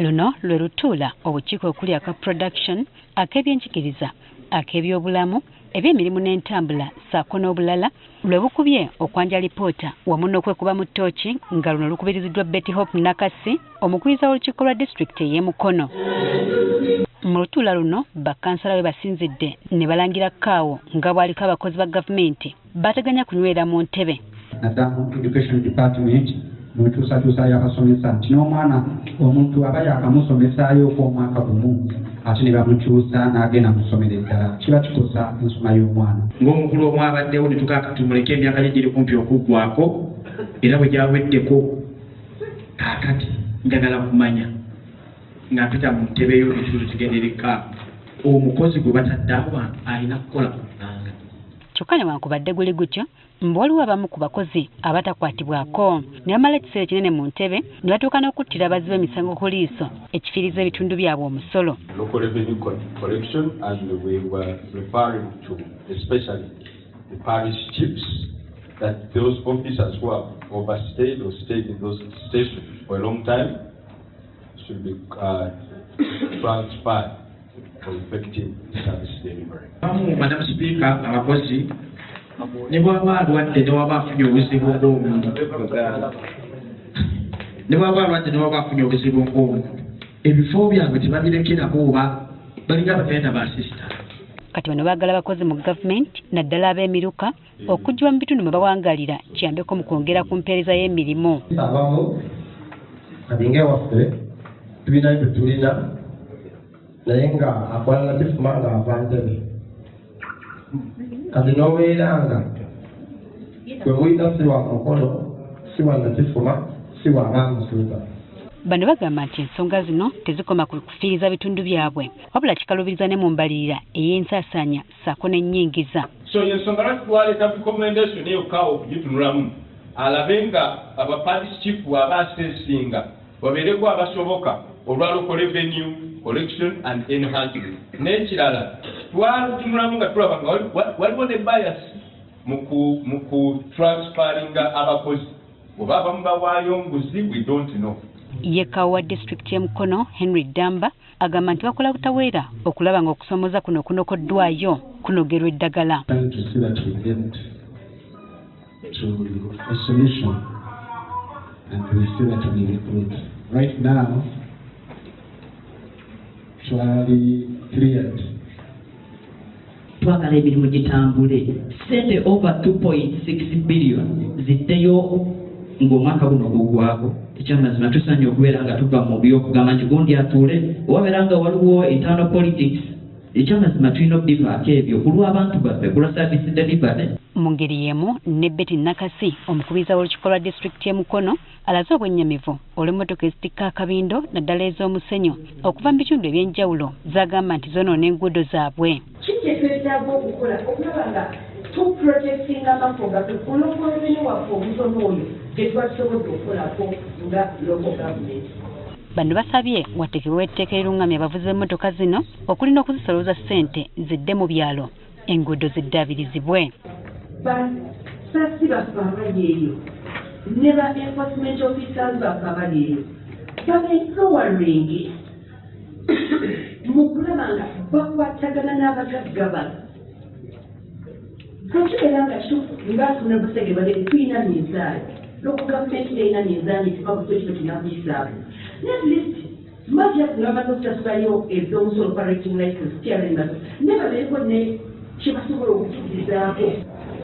Luno lwe lutuula obukiiko okuli aka production, ak'ebyenjigiriza, ak'ebyobulamu, ebyemirimu n'entambula ssaako n'obulala lwe bukubye okwanja lipoota wamu n'okwekuba mu ttooki, nga luno lukubiriziddwa Betty Hope Nakasi, omukubiriza w'olukiiko lwa disitulikiti ey'e Mukono. Mu lutuula luno bakkansala we basinzidde ne balangira Kaawo nga bw'aliko abakozi ba gavumenti bateganya kunywera mu ntebe. Naddala mu education department, mu nkyusakyusa y'abasomesa, nti n'omwana omuntu aba yakamusomesaayo okw'omwaka gumu ate ne bamukyusa n'agenda mu ssomero eddala, kiba kikosa ensoma y'omwana. Ng'omukulu omu abaddewo ne tukaaka tumuleke, emyaka gye giri kumpi okuggwako era bwe gyaweddeko. Kaakati njagala kumanya nga mpita mu ntebe yo, ekibuzo kigendereka, omukozi gwe batadde abantu alina kukola ku bbanga? Kyokka newankubadde guli gutyo, mbu waliwo abamu ku bakozi abatakwatibwako ne bamala ekiseera kinene mu ntebe ne batuuka n'okuttira abazzi b'emisango ku liiso, ekifiiriza ebitundu byabwe omusolo. Local revenue collection, and we were referring to especially the parish chiefs, that those officers who have overstayed or stayed in those stations for a long time should be transferred for effective service delivery. Abamu, Madam Sipiika, abakozi ne bw'aba alwadde, ne waba afunye obuzibu ng'omuntu, ne bw'aba alwadde, ne waba afunye obuzibu ng'omuntu, ebifo byabwe tebabirekerako oba balinga bagenda ba sister. Kati bano baagala abakozi mu gavumenti, naddala ab'emiruka, okuggyibwa mu bitundu mwe bawangalira kiyambeko mu kwongera ku mpeereza y'emirimu. Abamu kati ng'ewaffe tulina bye tulina, naye nga akola Nakifuma nga ava Ntebe, kati n'obeera nga bwe muyita si wa Mukono, si wa Nakifuma, si wa Bamusuuza. Bano bagamba nti ensonga zino tezikoma ku kufiiriza bitundu byabwe, wabula kikalubiriza ne mu mbalirira ey'ensaasaanya ssaako n'ennyingiza. So ensonga lwaki twaleeta recommendation eyo, Kaawo okugitunulamu alabe nga aba parish chief bw'aba asesinga babeereko abasoboka olwa local revenue collection and enhancement. N'ekirala, twalutunulamu nga tulaba nga waliwo ne bias mu ku transferringa abakozi, oba abamu bawaayo nguzi, we don't know. Ye Kaawo wa disitulikiti y'e Mukono, Henry Ddamba, agamba nti bakola butaweera okulaba nga okusoomooza kuno kunokoddwayo kunogerwa eddagala. Trying to see that we get to a solution and we see that we recruit. Right now, twali cleared. Twagala emirimu gitambule, sente over 2.6 billion ziddeyo ng'omwaka guno guggwako. Ekyamazima, tusaanye okubeera nga tuva mu byokugamba nti gundi atuule, owabeera nga waliwo internal politics. Ekyamazima, tulina okubivaako ebyo ku lw'abantu baffe, ku lwa service delivery. Mu ngeri y'emu ne Betty Nakasi, omukubiriza w'olukiiko lwa disitulikiti y'e Mukono, alaze obwennyamivu olw'emmotoka ezitikka akabindo, naddala ez'omusenyu okuva mu bitundu ebyenjawulo, z'agamba nti zoonoona enguudo zaabwe. Ki kyetwetaaga okukola okulaba nga tuprotectinga amafo gaffe ku local revenue waffe omutono oyo gye tuba tusobodde okukolako nga local government? Bano basabye wateekebwewo etteeka erirungamya abavuzi b'emmotoka zino okuli n'okuzisolooza ssente zidde mu byalo, enguudo ziddaabirizibwe. Basasi baffe abali eyo ne ba enforcement officers baffe abali eyo baba empowering mu kulaba nga bakwatagana n'abagagga bano. Bwekibeera nga kituufu ngaatuna busege babiri, tulina minzaani, local government terina minzaani epima buli kino kinakuyisaako, ne at least Matias nga bamaze okusasulayo ez'omusolo, operating license, TRN, ne babeereko ne kye basobola okutugizaako.